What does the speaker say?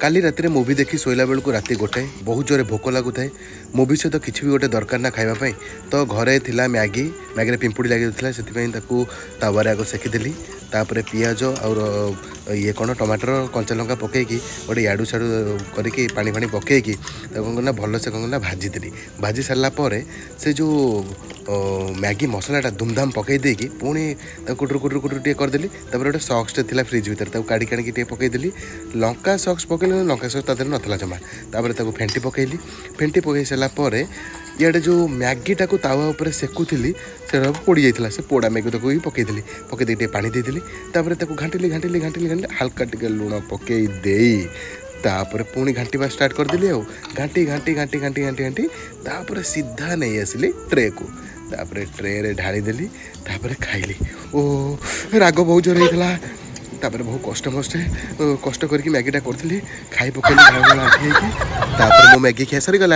କାଲି ରାତିରେ ମୁଭି ଦେଖି ଶୋଇଲା ବେଳକୁ ରାତି 1। ବହୁତ ଜୋରେ ଭୋକ ଲାଗୁଥାଏ। ମୁଭି ସହିତ କିଛି ବି ଗୋଟେ ଦରକାର ନା ଖାଇବା ପାଇଁ। ତ ଘରେ ଥିଲା ମ୍ୟାଗି। ମ୍ୟାଗିରେ ପିମ୍ପୁଡ଼ି ଲାଗିଯାଇଥିଲା, ସେଥିପାଇଁ ତାକୁ ତାୱାରେ ଆଗ ସେକିଦେଲି। ତାପରେ ପିଆଜ ଆଉ ଇଏ କ'ଣ, ଟମାଟର, କଞ୍ଚା ଲଙ୍କା ପକେଇକି ଗୋଟେ ଇଆଡ଼ୁ ସିଆଡ଼ୁ କରିକି, ପାଣି ଫାଣି ପକେଇକି ତାକୁ କ'ଣ କଲି ନା, ଭଲସେ କ'ଣ କଲି ନା, ଭାଜିଦେଲି। ଭାଜି ସାରିଲା ପରେ ସେ ଯେଉଁ ମ୍ୟାଗି ମସଲାଟା ଧୁମଧାମ ପକେଇ ଦେଇକି ପୁଣି ତାକୁ କୁଟୁରୁ କୁଟୁରୁ କୁଟୁରୁ ଟିକେ କରିଦେଲି। ତାପରେ ଗୋଟେ ସକ୍ସଟେ ଥିଲା ଫ୍ରିଜ୍ ଭିତରେ, ତାକୁ କାଢ଼ି କାଢ଼ିକି ଟିକେ ପକେଇଦେଲି। ଲଙ୍କା ସକ୍ସ ପକେଇଲି, ଲଙ୍କା ସକ୍ସ ତା ଦେହରେ ନଥିଲା ଜମା। ତାପରେ ତାକୁ ଫେଣ୍ଟି ପକେଇଲି। ଫେଣ୍ଟି ପକେଇ ସାରିଲା ପରେ ଇଆଡ଼େ ଯେଉଁ ମ୍ୟାଗିଟାକୁ ତାୱା ଉପରେ ସେକୁଥିଲି, ସେଇଟା ପୋଡ଼ି ଯାଇଥିଲା। ସେ ପୋଡ଼ା ମ୍ୟାଗି ତାକୁ ବି ପକେଇଦେଲି। ପକେଇ ଦେଇକି ଟିକେ ପାଣି ଦେଇଦେଲି। ତାପରେ ତାକୁ ଘାଣ୍ଟିଲି, ଘାଣ୍ଟିଲି, ଘାଣ୍ଟିଲି, ଘାଣ୍ଟିଲି, ହାଲକା ଟିକେ ଲୁଣ ପକେଇ ଦେଇ ତାପରେ ପୁଣି ଘାଣ୍ଟିବା ଷ୍ଟାର୍ଟ କରିଦେଲି। ଆଉ ଘାଣ୍ଟି ଘାଣ୍ଟି ଘାଣ୍ଟି ଘାଣ୍ଟି ଘାଣ୍ଟି ଘାଣ୍ଟି ତାପରେ ସିଧା ନେଇ ଆସିଲି ଟ୍ରେକୁ। ତାପରେ ଟ୍ରେରେ ଢାଳିଦେଲି, ତାପରେ ଖାଇଲି। ଓ, ରାଗ ବହୁତ ଜୋର ହେଇଥିଲା। ତାପରେ ବହୁ କଷ୍ଟ ମଷ୍ଟେ କଷ୍ଟ କରିକି ମ୍ୟାଗିଟା କରିଥିଲି, ଖାଇ ପକେଇଲି ଝାଳ ଝାଳ ହେଇକି। ତାପରେ ମୋ ମ୍ୟାଗି ଖିଆ ସରିଗଲା।